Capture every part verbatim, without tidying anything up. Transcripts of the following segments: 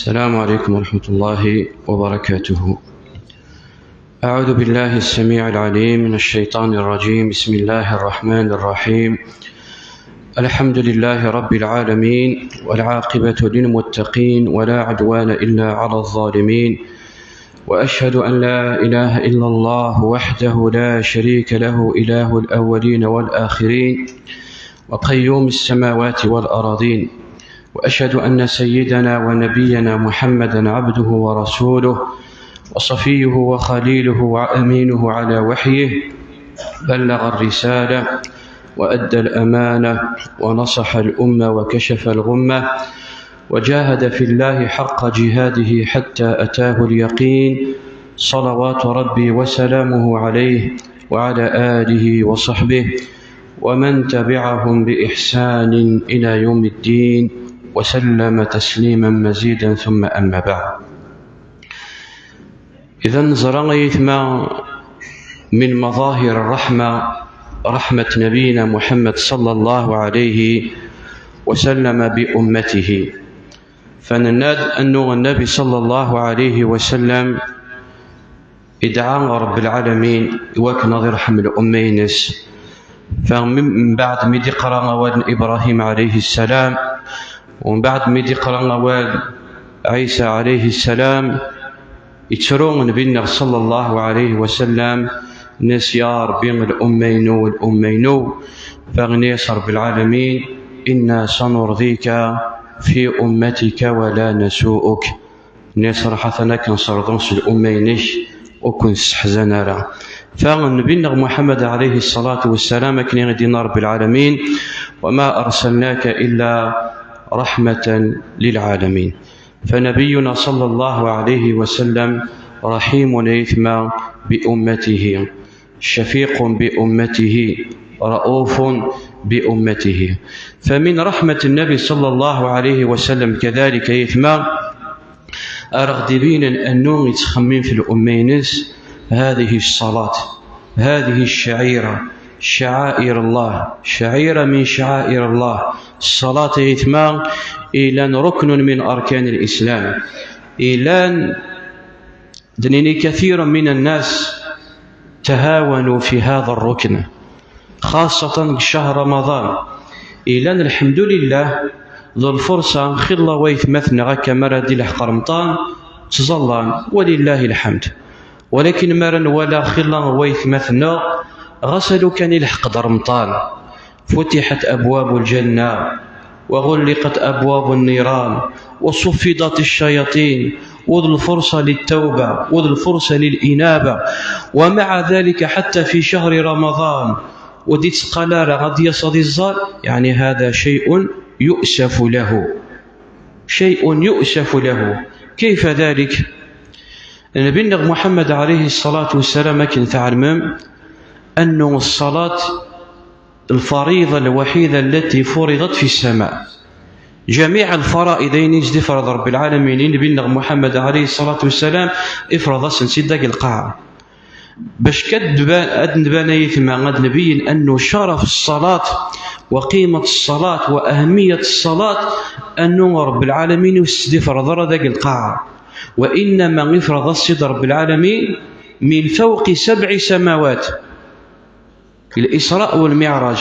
السلام عليكم ورحمة الله وبركاته. أعوذ بالله السميع العليم من الشيطان الرجيم. بسم الله الرحمن الرحيم. الحمد لله رب العالمين، والعاقبة للمتقين، ولا عدوان إلا على الظالمين، وأشهد أن لا إله إلا الله وحده لا شريك له، إله الأولين والآخرين، وقيوم السماوات والأراضين، وأشهد أن سيدنا ونبينا محمدا عبده ورسوله، وصفيه وخليله وأمينه على وحيه، بلغ الرسالة وأدى الأمانة ونصح الأمة وكشف الغمة، وجاهد في الله حق جهاده حتى أتاه اليقين، صلوات ربي وسلامه عليه وعلى آله وصحبه ومن تبعهم بإحسان إلى يوم الدين، وسلم تسليما مزيدا، ثم أما بعد. إذا نزرع يثمى من مظاهر الرحمة، رحمة نبينا محمد صلى الله عليه وسلم بأمته. فنناد أنه النبي صلى الله عليه وسلم ادعى رب العالمين وكان يرحم الأمة ينس. فمن بعد ميدي قرأ أوان إبراهيم عليه السلام، ومن بعد ميدي قرأ أوان عيسى عليه السلام، يترون بنا صلى الله عليه وسلم ناس: يا ربي، الأمة ينو، الأمة ينو. فغنيس رب العالمين: إنا سنرضيك في أمتك ولا نسوءك. Nni ṣraḥa tana akken ṣerḍen s lumma-inek, ur ken-sseḥzan ara. Fa Nnbi-nneɣ Muḥemmed ɛalayhi ṣṣalatu wassalam, akken i d-yenna Ṛebbi lɛalamin: وما أرسلناك إلا رحمة للعالمين. فنبينا صلى الله عليه وسلم رحيم, ay atma, بأمته، شفيق بأمته، رؤوف بأمته. فمن رحمة النبي صلى الله عليه وسلم كذلك, ay atma, ara ɣ-d-ibinen annu yettxemmim f lumma-ines, هذه الصلاة، هذه الشعيرة، شعائر الله، شعيرة من شعائر الله. الصلاة, ay atma, ilan ركن من أركان الإسلام. Ilan, d-nini, كثير من الناس تهاونوا في هذا الركن. خاصة deg ccahr Ramaḍan. Ilan, lḥemdulillah, d lfurṣa, xilla waytmaten-nneɣ akka mi ara d-ilḥeq Remḍan, ttẓallan, walillahi lḥemd. Walakin mi ara nwala xilla waytmaten-nneɣ, ɣas alukan ilḥeq-d Remḍan, فتحت أبواب الجنة وغلقت أبواب النيران وصفدت الشياطين, u d lfurṣa للتوبة, u d lfurṣa للإنابة. ومع ذلك حتى في شهر رمضان, ur d-ittqal ara ad d-yas ad iẓẓal, يعني هذا شيء يؤسف له. شيء يؤسف له. كيف ذلك؟ Nnbi-nneɣ Muḥemmed ɛalayhi ṣṣalatu wassalam, akken tɛelmem, annu ṣṣalat الفريضة الوحيدة التي فرضت في السماء. جميع الفرائض, ayen i s-d-ifreḍ Ṛebbi lɛalamin i Nnbi-nneɣ Muḥemmed ɛalayhi ṣṣalatu wassalam, ifreḍ-asen-tt-id deg lqaɛa. Bac ad nba-, ad nban, ay atma, ad nbeyyen annu شرف الصلاة وقيمة الصلاة وأهمية الصلاة, annu Ṛebbi lɛalamin ur s-tt-id-ifreḍ ara deg lqaɛa, وإنما ifreḍ-as-tt-id Ṛebbi lɛalamin من فوق سبع سماوات. الإسراء والمعراج،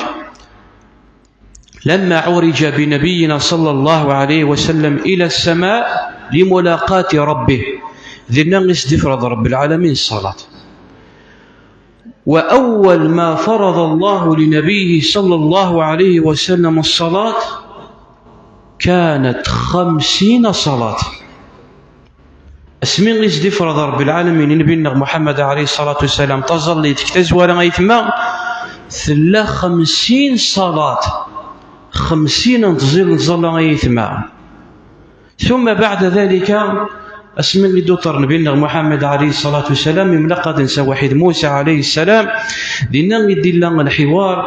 لما عرج بنبينا صلى الله عليه وسلم إلى السماء لملاقاة ربه, dinna i s-d-ifreḍ Ṛebbi lɛalamin ṣṣalat. وأول ما فرض الله لنبيه صلى الله عليه وسلم الصلاة كانت خمسين صلاة. Asmi i s-d-ifreḍ Ṛebbi lɛalamin i Nnbi-nneɣ Muḥemmed ɛalayhi ṣṣalatu wassalam taẓallit deg tazwara, ay atma, tella xemsin ṣṣalat. Xemsin n tẓil-, n tẓalla, ay atma. ثم بعد ذلك, asmi i d-uṭer Nnbi-nneɣ Muḥemmed ɛalayhi ṣṣalatu wassalam, imlaq ad nsa waḥid Musa ɛalayhi ssalam, dinna i d-illa lḥiwar,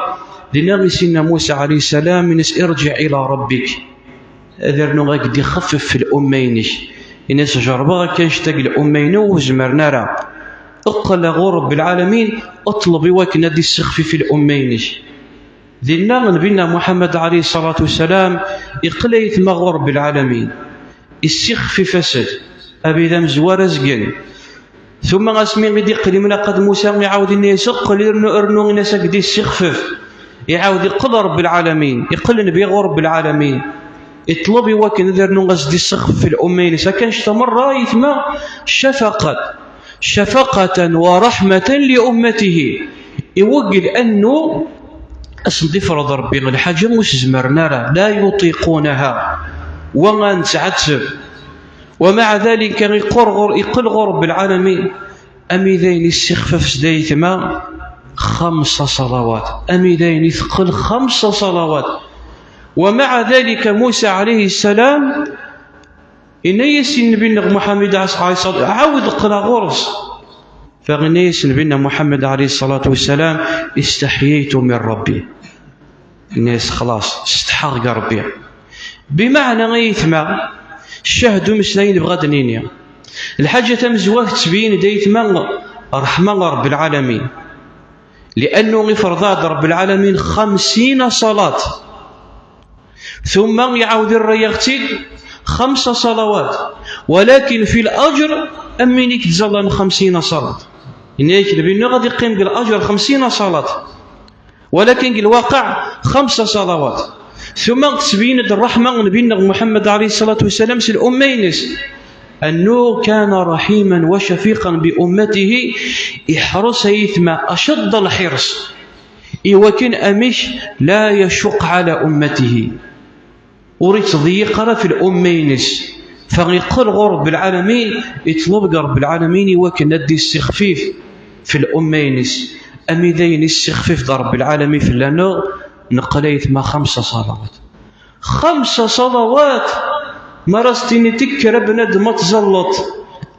dinna i s-inna Musa ɛalayhi ssalam, ines: ارجع إلى ربك. Ad rnuɣ ad k-d-ixfef f lumma-inek. Ines: jerrbeɣ akka annect-a deg lumma-inu, ur zmiren ara. Qqel ɣur Ṛebbi lɛalamin, ṭleb i wakken ad d-issexfif f lumma-inek. Dinna, Nnbi-nneɣ Muḥemmed ɛalayhi ṣṣalatu wassalam, iqqel, ay atma, ɣur Ṛebbi lɛalamin. Issixfif-as-d abrid amezwar azgen. Tumma asmi i d-iqqel imlaqad Musa, iɛawed inna-yas: "Qqel, rnu, rnu", inna-yas: "Ad k-d-issixfef." Iɛawed iqqel Rebbi lɛalamin, iqqel nnbi ɣur Rebbi lɛalamin, iṭleb i wakken ad rnu as-d-issixfef l-umma-ines. Akka annect-a merra, ayetma, cafaqat, cafaqatan wa rahmatan li ummatihi. Iwegl annu asen-d-ifreḍ Rebbi lḥaǧa ur s-zemren ara, la yutiqunaha, wa ad nettɛetteb. Wa maɛa dalika, iqqel ɣur, iqqel ɣur Rebbi lɛalamin, ami d ayen issixfef s d ayetma xamsa ṣalawat, ami d ayen iteqqel xamsa ṣalawat. Wa maɛa dalika, Musa ɛalayhi ssalam, inna-yas i nnbi-nneɣ Muḥammed ɛas-, ɛalayhi ṣṣalatu, ɛawed qqel ɣur-s. Fa inna-yas nnbi-nneɣ Muḥammed ɛalayhi ṣṣalatu wassalam: "Istaḥyaytu min Rebbi." Inna-yas: "Xlaṣ, setḥaɣ deg Rebbi." Bimeɛna, ay ayetma, ccah d umeslay nebɣa ad d-nini. Lḥaǧa tamezwarut tettbeyyin-d, ay ayetma, ṛṛeḥma n Rebbi lɛalamin. Liannu ifreḍ-aɣ-d Rebbi lɛalamin xemsin ṣalat. Tumma iɛawed irra-yaɣ-tt-id xemsa ṣalawat. Walakin fi laǧr, am win i yettẓallan xemsin ṣalat. Inna-yak nnbi-nneɣ ad iqqim deg laǧr xemsin ṣalat. Walakin deg lwaqiɛ, xemsa ṣalawat. Tumma tettbeyyin-d ṛṛeḥma n nnbi-nneɣ Muḥammed ɛalayhi ṣṣalatu wassalam s l-umma-ines. Annahu kana raḥiman wa cafiqan bi ummatihi, iḥreṣ, ay ayetma, acadd lḥiṛṣ, i wakken amek la yacuqq ɛala ummatihi, ur ittḍeyyiq ara f l-umma-ines. Fa iqqel ɣur Rebbi lɛalamin, iṭleb deg Rebbi lɛalamin i wakken ad d-issixfif f l-umma-ines. Ami d ayen issixfif-d Rebbi lɛalamin fell-aneɣ, neqqel, ay ayetma, xemsa ṣalawat. Xemsa ṣalawat! Mi ara s-tiniḍ tekker a bnadem ad tẓalleḍ,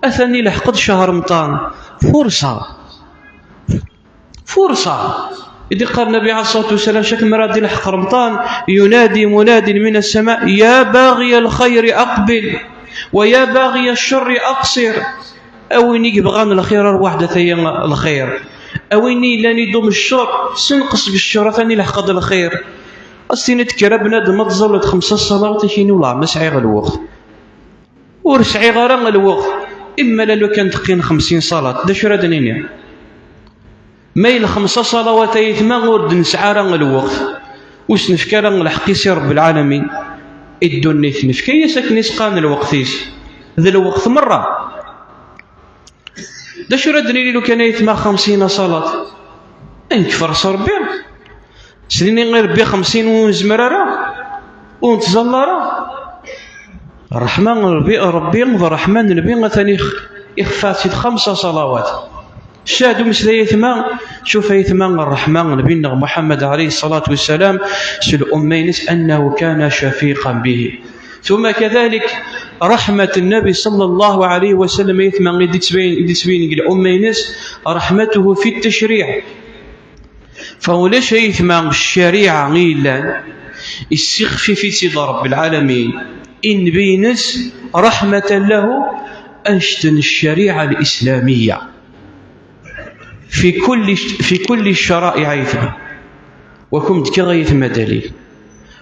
atan ilḥeq-d ccher Remḍan. Furṣa. Furṣa! I d-iqqar Nnbi ɛalayhi ṣṣalatu wassalam, cak mi ara d-ilḥeq Remḍan: "Yunadi munadin min as-sama, ya baɣiya lxayri aqbil, wa ya baɣiya ccerri aqṣir." A win i yebɣan lxir, arwaḥ-d, ataya lxir. A win i yellan idum ccer, senqes deg ccer, atan ilḥeq-d lxir. Ad s-tiniḍ tekker a bnadem ad tẓalleḍ xemsa ṣṣalawat, ad k-yini: "Wellah ma sɛiɣ lweqt." Ur sɛiɣ ara lweqt. Imma lukan teqqim xemsin ṣalat, d acu ara d-nini? Ma yella xemsa ṣalawat, ay ayetma, ur d-nesɛi ara lweqt, ur s-nefka ara lḥeqq-is i Rebbi lɛalamin. I ddunit nefka-yas akken i s-qqaren lweqt-is, d lweqt merra. D acu ara d-nini lukan ay ayetma xemsin ṣalat? Ad nekfer s Rebbi? S nini i Rebbi xemsin ur nezmer ara? Ur nettẓalla ara? Ṛṛeḥma n Rebbi, Rebbi d ṛṛeḥma n Nnbi, atan ix-, ixfa-tt-id xemsa ṣalawat. Ccah d umeslay ay ayetma, cuf ay ayetma ṛṛeḥma n Nnbi-nneɣ Muḥammed ɛalayhi ṣṣalatu wassalam s l-umma-ines, annahu kana cafiqan bihi. Tumma kadalik, ṛeḥma n Nnbi ṣalla Llahu ɛalayhi wa sallam, ay ayetma, i d-ittbeyyin, i d-ittbeyyin deg l-umma-ines, ṛeḥmatuhu fi ttecṛiɛ. Fa ulac, ay ayetma, ccariɛa i yellan, issixfif-itt-id Ṛebbi lɛalamin i Nnbi-ines, ṛeḥmatan lahu, annect n ccariɛa l-islamiyya. Fi kulli, fi kulli ccara'iɛ, ay ayetma. Wa kum-d-fkiɣ, ay ayetma, dalil.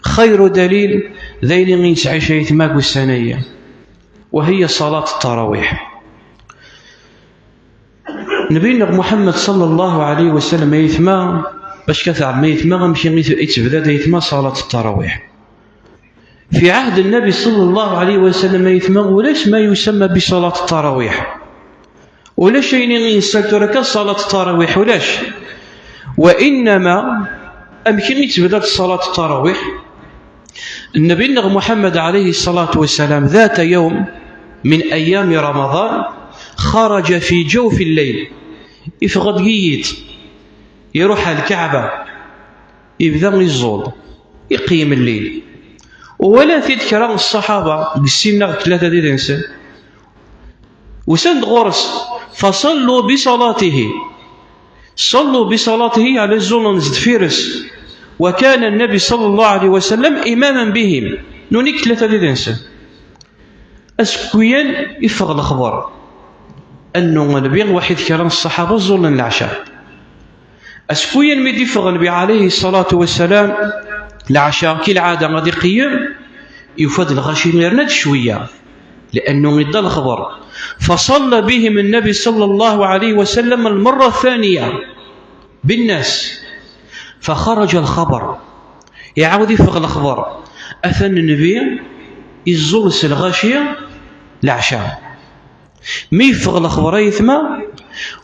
Xayru dalil, d ayen i nesɛi, ay ayetma, deg ussan-agi. Wa hiya ṣalat ttarawiḥ. Nnbi-nneɣ Muḥemmed ṣalla Llahu ɛalayhi wa sallam, ay ayetma, bac ka teɛlem, ay ayetma, amek i t-, i tebda, ay ayetma, ṣalat ttarawiḥ. Fi ɛahd Nnbi ṣalla Llahu ɛalayhi wa sallam, ay ayetma, ulac ma yusamma bi ṣalat ttarawiḥ. Ulac ayen i yessal tura kan ṣalat ttarawiḥ, ulac. Wa innama, amek i tebda ṣalat ttarawiḥ? Nnbi-nneɣ Muḥemmed ɛalayhi ṣṣalatu wassalam, ذات يوم من أيام رمضان خرج في جوف الليل. Iffeɣ-d deg yiḍ, iruḥ ar Lkaɛba, ibda iẓẓul, iqqim lleyl. Walan-t-id kra n ṣṣaḥaba, deg sin neɣ tlata did-nsen. Usan-d ɣur-s, فصلوا بصلاته. صلوا بصلاته, yeɛni ẓẓulen sdeffir-s. وكان النبي صلى الله عليه وسلم إماما بهم. Nuni tlata did-nsen. Asewwi-yan iffeɣ lexber. Annu Nnbi waḥid kra n ṣṣaḥaba ẓẓulen leɛca. Asewwi-yan mi d-iffeɣ Nnbi ɛalayhi ṣṣalatu wassalam, leɛca, ki lɛada ad iqeyyem, yufa-d lɣaci yerna-d cwiya. لأنه idda lexber. فصلى بهم النبي صلى الله عليه وسلم المرة الثانية بالناس. فخرج الخبر. Iɛawed iffeɣ lexber. Atan nnbi iẓẓul s lɣaci leɛca. Mi yeffeɣ lexber, ay aytma,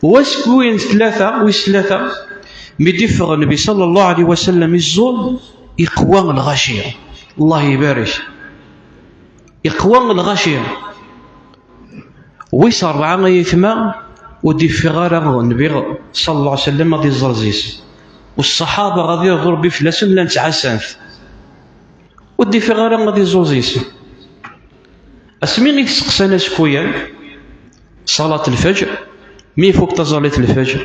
wass wis tlata, wis tlata, mi d-iffeɣ nnbi صلى الله عليه وسلم iẓẓul, iqwa lɣaci. Allah ibarek. Iqwa lɣaci. Wis ṛebɛa, ay aytma, ur d-iffiɣ ara nnbi صلى الله عليه وسلم ad iẓẓel zzis. U ṣṣaḥaba ɣer Ṛebbi fell-asen llan ttɛassan-t. Ur d-iffiɣ ara ad iẓẓul zzis. Asmi i t-seqsan acku-yan, ṣalat lfeǧr, mi ifuk taẓallit lfeǧr,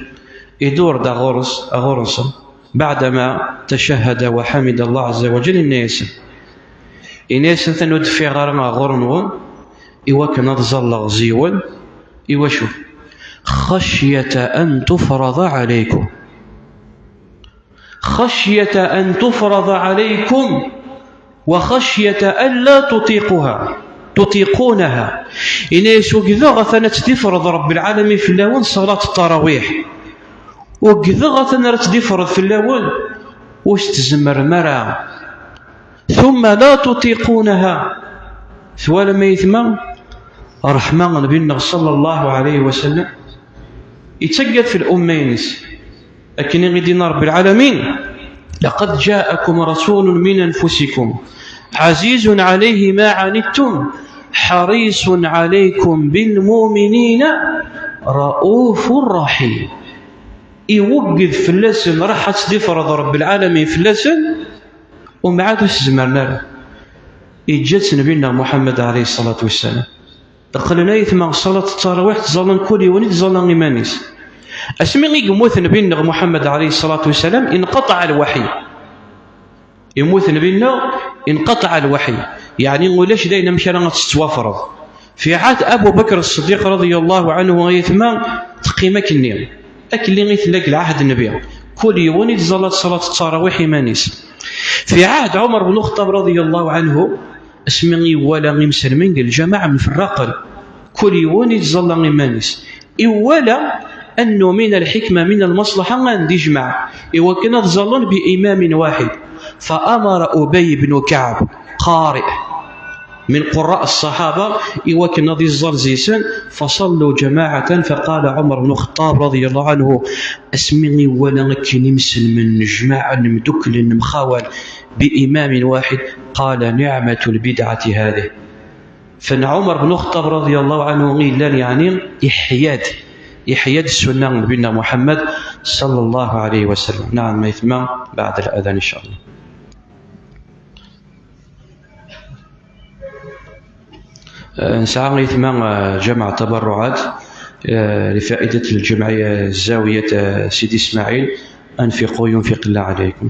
idur-d ɣur-s, ɣur-nsen, بعدما تشهد وحمد الله عز وجل, yenna-yasen, yenna-yasen, atan ur d-ffiɣ ara ɣur-nwen, iwakken ad ẓalleɣ zzis-wen. Iwacu? خشية أن تفرض عليكم. خشية أن تفرض عليكم وخشية ألا تطيقها، تطيقونها. Yenna-yas, ugdeɣ atan ad tt-id-ifreḍ Ṛebbi lɛalamin fell-awen ṣalat ttarawiḥ. Ugdeɣ atan ara tt-id-ifreḍ fell-awen, ur s-tzemrem ara. ثم لا تطيقونها. Twalam, ay aytma, ṛṛeḥma n Nnbi-nneɣ صلى الله عليه وسلم, yettaggad f lumma-ines. Akken i d-yenna Ṛebbi lɛalamin, لقد جاءكم رسول من أنفسكم عزيز عليه ما عنتم حريص عليكم بالمؤمنين رءوف رحيم. Iwegged fell-asen, ṛuḥ ad tt-id-ifreḍ Ṛebbi lɛalamin fell-asen, umɛad ur s-zemren ara. Yeǧǧa-tt Nnbi-nneɣ Muḥemmed عليه الصلاة والسلام. Qqlen, ay aytma, ṣalat ttarawiḥ ttẓallan kul yiwen i ttẓalla iman-is. Asmi i yemmut Nnbi-nneɣ Muḥemmed عليه الصلاة والسلام, inqeṭṭeɛ lwaḥy. Yemmut Nnbi-nneɣ, inqeṭṭeɛ lwaḥy. Yeɛni ulac d ayen amek ara ad tettwafreḍ. Fi ɛahd Abu Bakr Ṣṣeddiq رضي الله عنه, ay aytma, teqqim akkenni. Akkenni i tella deg lɛahd Nnbi. Kul yiwen i tẓalla ṣalat ttarawiḥ iman-is. Fi ɛahd Ɛumar bnu Xeṭṭab رضي الله عنه, asmi i iwala imselmen deg lǧameɛ mferraqen, kul yiwen ittẓalla iman-is, iwala أنه من الحكمة من المصلحة ad d-ijmeɛ iwakken ad ẓallen بإمام واحد. فأمر أبي بن كعب, قارئ من قراء الصحابة, iwakken ad iẓẓal zzis-sen. فصلوا جماعة فقال عمر بن الخطاب رضي الله عنه, asmi i iwala akken imselmen jmaɛen, mduklen, mxawalen بإمام واحد, قال: نعمة البدعة هذه. Fen Ɛumar bnu Xeṭṭab رضي الله عنه i yellan, yeɛni, iḥya-d, iḥya-d ssunna n Nnbi-nneɣ Muḥemmed صلى الله عليه وسلم. نعم, ay aytma, بعد الأذان إن شاء الله. آه، nesɛa, ay aytma, آه، جمع تبرعات, آه، لفائدة الجمعية الزاوية, آه، سيدي إسماعيل. أنفقوا ينفق الله عليكم.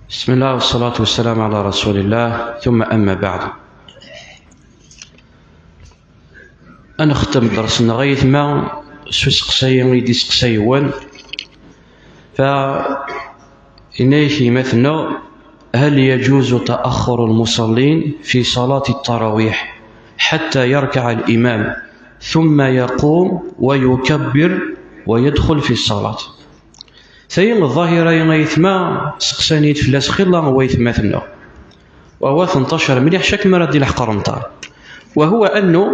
بسم الله والصلاة والسلام على رسول الله، ثم أما بعد. Ad nextem dders-nneɣ, ay aytma, s useqsayi i d-iseqsa yiwen. Fa, yenna-yak gma-tneɣ, هل يجوز تأخر المصلين في صلاة التراويح حتى يركع الإمام ثم يقوم ويكبر ويدخل في الصلاة؟ Tayi n ḍḍahira-yi ay aytma, seqsan-iyi-d fell-as xilla n waytmaten-nneɣ. Wa tenṭacer mliḥ cak mi ara d-ilḥeq remṭan. وهو أنه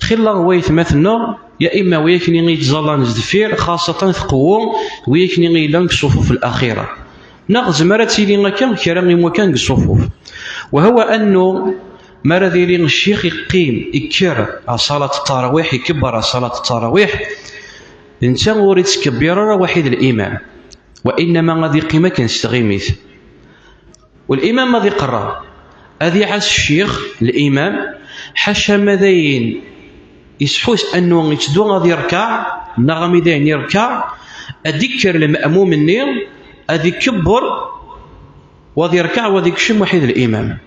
xilla n waytmaten-nneɣ, ya imma wi akken i yettẓallan sdeffir, xaṣṣatan tqewwu wi akken i yellan deg ṣṣufuf l-axira. Neɣ tezmer ad tili akka kra n imukan deg ṣṣufuf. وهو أنه mi ara d-yili ccix iqqim, ikker ɣer ṣalat ttarawiḥ, ikebber ɣer ṣalat ttarawiḥ, netta ur ittkebbir ara waḥid l-imam, wa innama ad iqqim akken s tɣimit. Wa l-imam ad iqerra, ad iɛass ccix, l-imam, ḥaca ma dayen isḥus annu itteddu ad irkeɛ, neɣ ami dayen irkeɛ, ad ikker lme'mum-nni, ad ikebber, wa ad irkeɛ, wa ad ikcem waḥid l-imam.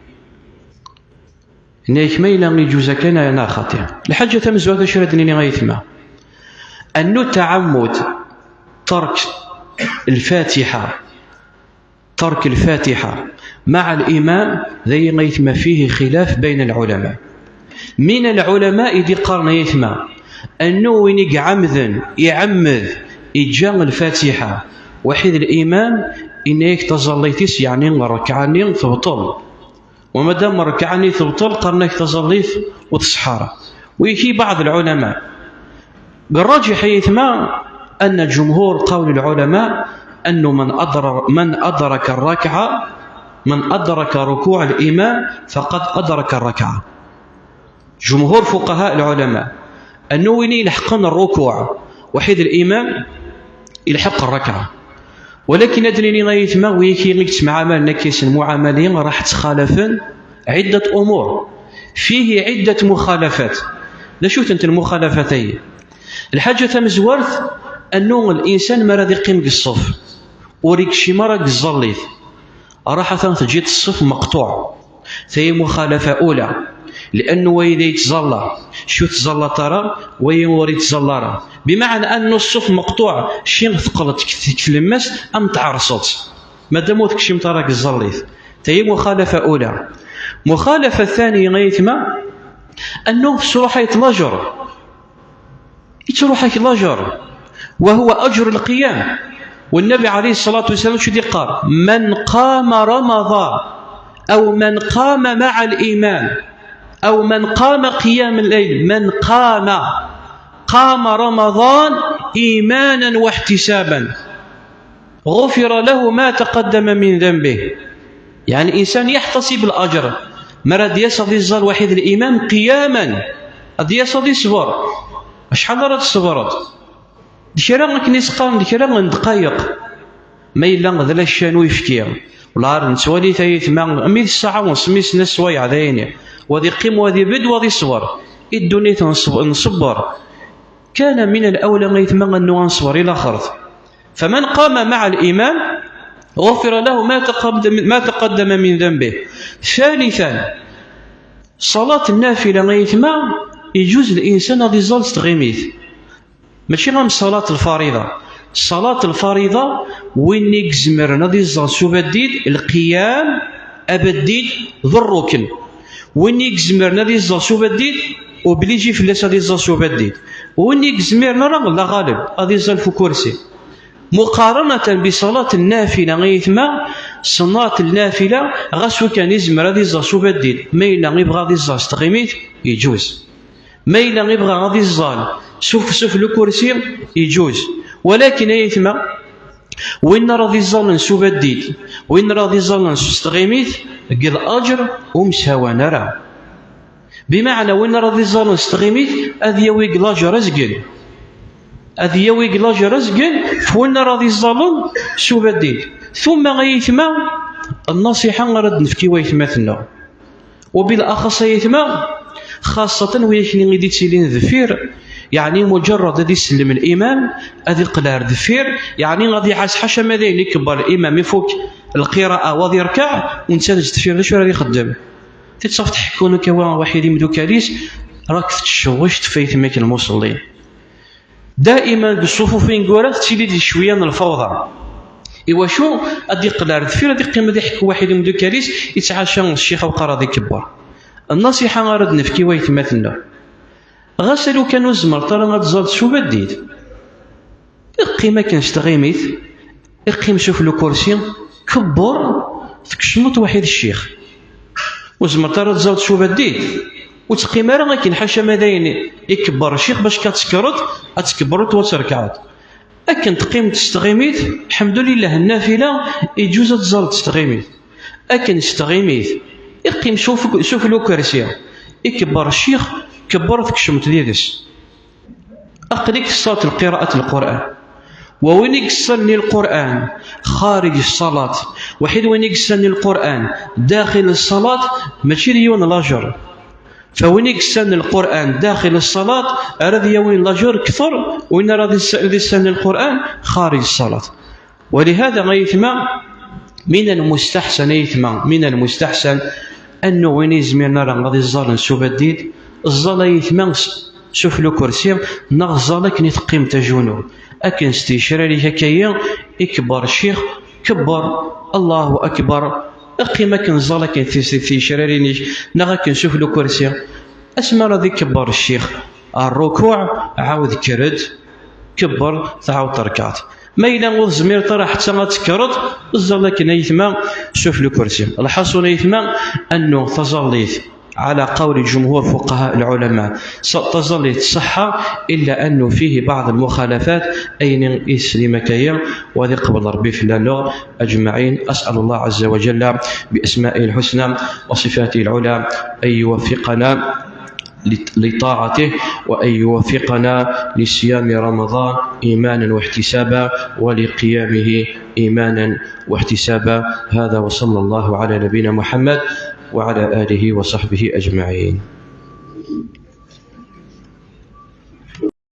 Nna-yak ma yella iǧuz akka neɣ xaṭi. Lḥaǧa tamezwarut acu ara d-nini ay aytma? أنه تعمد ترك الفاتحة، ترك الفاتحة مع الإمام, dayi ay aytma فيه خلاف بين العلماء. من العلماء i d-iqqaren ay aytma, أنه win i iɛemmden, iɛemmed, iǧǧa lfatiḥa waḥid l-imam, inna-yak taẓallit-is, yeɛni rrekɛa-nni tebṭel. وما دام rrekɛa-nni tebṭel, qqaren-ak taẓallit ur tṣeḥḥa ara. ويكي بعض العلماء. الراجح ay aytma أن جمهور قول العلماء أنه من أدرك، من أدرك الركعة، من أدرك ركوع الإمام فقد أدرك الركعة. جمهور فقهاء العلماء أنه win ilḥeqen rrukuɛ waḥid l-imam, ilḥeq rrakɛa. Walakin ad d-nini ay aytma, wi akken i yettmɛamalen akka s lmuɛamala-yi, raḥ ttxalafen ɛiddat umur. فيه عدة مخالفات. D acu-tent lmuxalafat-ayi? Lḥaǧa tamezwart, annu l-insan mi ara d-iqqim deg ṣṣef, ur ikcim ara deg tẓallit, raḥ atan teǧǧiḍ ṣṣef meqṭuɛ. Tayi muxalafa ula, li'annu wayi la yettẓalla, ur yettẓalla ara, wayi ur yettẓalla ara. Bimeɛna annu ṣṣef meqṭuɛ, cci teqqleḍ deg, deg tlemmast am tɛerṣeḍ, madam ur tekcimeḍ ara deg tẓallit. Tayi muxalafa ula. Muxalafa ثانية ay aytma, annu tesruḥayeḍ lajer. Yettruḥ-ak lajer, وهو أجر القيام. والنبي عليه الصلاة والسلام شو يقول؟ من قام رمضان أو من قام مع الإمام أو من قام قيام الليل، من قام، قام رمضان إيمانا واحتسابا، غفر له ما تقدم من ذنبه. Yeɛni insan yeḥtasib laǧer mi ara d-yas ad iẓẓal waḥid l-imam qiyaman, ad d-yas ad iṣber. Acḥal ara tṣebreḍ? D kra akken i s-qqaren, d kra n ddqayeq. Ma yella d laccan uyefki, wala ar nettwali tayetma mi d ssaɛa u semmis n sswayeɛ d ayni, wa ad iqqim, wa ad ibedd, wa ad iṣber. I ddunit nṣeb-, nṣebber. كان من الأولى ay aytma annu ad nṣber i laxert. فمن قام مع الإمام غفر له ما تقدم، ما تقدم من ذنبه. ثالثا، ṣalat nnafila ay aytma, iǧuz l-insan ad iẓẓal s tɣimit. Mačči am ṣalat lfariḍa. Ṣalat lfariḍa, win i izemren ad iẓẓal s ubaddid, lqiyam, abaddid, d rrukn. Win i izemren ad iẓẓal s ubaddid, obliji fell-as ad iẓẓal s ubaddid. Win i izemren ara, la ɣaleb, ad iẓẓal f ukursi. مقارنة بصلاة النافلة ay aytma, ṣṣalat nnafila, ɣas ukan izmer ad iẓẓal s ubaddid, ma yella ibɣa ad iẓẓal s tɣimit, iǧuz. Ma yella ibɣa ad iẓẓal s uf-, s ufella ukursi, iǧuz. Walakin ay aytma, win ara ad iẓẓalen s ubaddid, win ara ad iẓẓalen s tɣimit, deg laǧer ur msawan ara. Bimeɛna win ara ad iẓẓalen s tɣimit, ad yawi deg laǧer azgen. Ad yawi deg laǧer azgen f win ara ad iẓẓalen s ubaddid. Tumma ay aytma, nnaṣiḥa ara d-nefk i waytmaten-nneɣ. Ubilaxaṣ ay aytma, xaṣṣatan wi akken i d-ittilin deffir, yeɛni muǧerrad ad isellem limam, ad iqqel ar deffir, yeɛni ad iɛass ḥaca ma d ayen ikebber limam, ifuk lqira'a, wa ad irkeɛ, u netta d deffir d acu ara ixeddem? Tiṭ ṣaft ḥekkun akka wa waḥid imdukal-is, rak tettcewwic tfayt mek lmuṣellin. Daiman deg ṣṣufuf ineggura tettili-d cwiya n lfawḍa. Iwacu? Ad d-iqqel ar deffir, ad iqqim ad iḥekku waḥid umdukal-is yettɛaca ccix awqar ad ikebber. Nnasiḥa ara d-nefk i waytmaten-nneɣ, ɣas a lukan ur tzemreḍ ara ad tẓalleḍ s ubeddid, qqim akken s tɣimit, qqim sufell ukursi, kebber, tkecmeḍ waḥid ccix. Ur tzemreḍ ara ad tẓalleḍ s ubeddid, ur teqqim ara akken, ḥaca ma d ayen ikebber ccix bac ad tekkreḍ, ad tkebbreḍ u ad trekɛeḍ. Akken teqqimeḍ s tɣimit, lḥemdulillah, nnafila, iǧuz ad tẓalleḍ s tɣimit. Akken s tɣimit, iqqim sufell ukersi, ikebber ccix, kebber tkecmeḍ yid-s. Aql-ik tessawḍ lqiraat n Lqur'an. Wa win i yessalen i Lqur'an xariǧ ṣṣalat, waḥid win i yessalen i Lqur'an daxil ṣṣalat, mačči d yiwen lajer. Fa win i yessalen Lqur'an daxil ṣṣalat ara d-yawin lajer kter win ara d-yessalen Lqur'an xariǧ ṣṣalat. Walihada ay aytma, min almustaḥsan ay aytma, min almustaḥsan, annu win izmiren ara ad iẓẓalen s ubeddid, ẓẓal ay aytma s ufell ukersi, neɣ ẓẓal akken i teqqimeḍ ajunu, akken s tgecrarin-ik akka-yi, ikebber ccix, kebber, Allahu akbar, qqim akken ẓẓal akken s tgecrarin-ik, neɣ akken s ufell ukersi. Asmi ara d-ikebber ccix ar rrukuɛ, ɛawed kker-d, kebber, tɛawed terkeɛḍ. Ma yella ur tezmireḍ ara ḥetta ad tekkreḍ, ẓẓal akken ay aytma s ufell ukersi. Lḥaṣun ay aytma, annu taẓallit, على قول جمهور فقهاء العلماء, taẓallit tṣeḥḥa, إلا أنه فيه بعض المخالفات, ayen i teslim akka-yi, wa ad iqbel Rebbi fell-aneɣ أجمعين. أسأل الله عز وجل بأسمائه الحسنى وصفاته العلى أن يوفقنا لطاعته، وأن يوفقنا لصيام رمضان إيمانا واحتسابا، ولقيامه إيمانا واحتسابا. هذا وصلى الله على نبينا محمد وعلى آله وصحبه أجمعين.